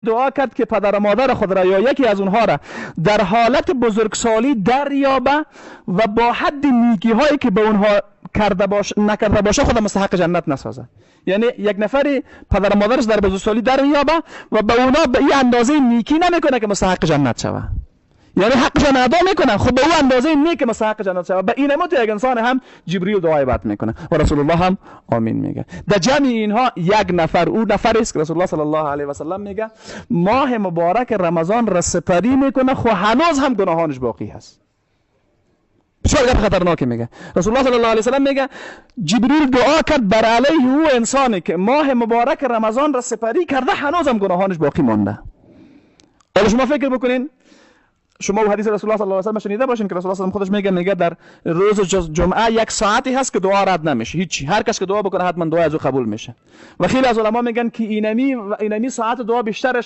دعا کرد که پدر و مادر خود را یا یکی از اونها را در حالت بزرگسالی دریابه و با حد نیکی هایی که به اونها کرده باش نکرده باشه خود مستحق جنت نسازه. یعنی یک نفری پدر و مادرش در بزرگسالی دریابه و به اونا به این اندازه نیکی نمیکنه که مستحق جنت شوه، یعنی حقشان ادا میکنه، خب به او اندازه نیک که مستحق جنت شوه. به اینمو تو یک انسان هم جبریل دعای بد میکنه و رسول الله هم آمین میگه. در جمع اینها یک نفر او نفر است که رسول الله صلی الله علیه و سلم میگه ماه مبارک رمضان را سپری میکنه، خو هنوز هم گناهانش باقی هست. بسیار گپ خطرناکی میگه. رسول الله صلی الله علیه و سلم میگه جبریل دعا کرد بر علیه او انسانی که ماه مبارک رمضان را سپری کرده، هنوز هم گناهانش باقی مانده. حالا شما فکر بکنین، شما و حدیث رسول الله صلی الله علیه و سلم شنیده باشین که رسول الله صلی الله علیه و خودش میگه در روز جمعه یک ساعتی هست که دعا رد نمیشه، هیچی، هر کس که دعا بکنه حتما دعا از او قبول میشه. و خیلی از علما میگن که اینمی ساعت دعا بیشترش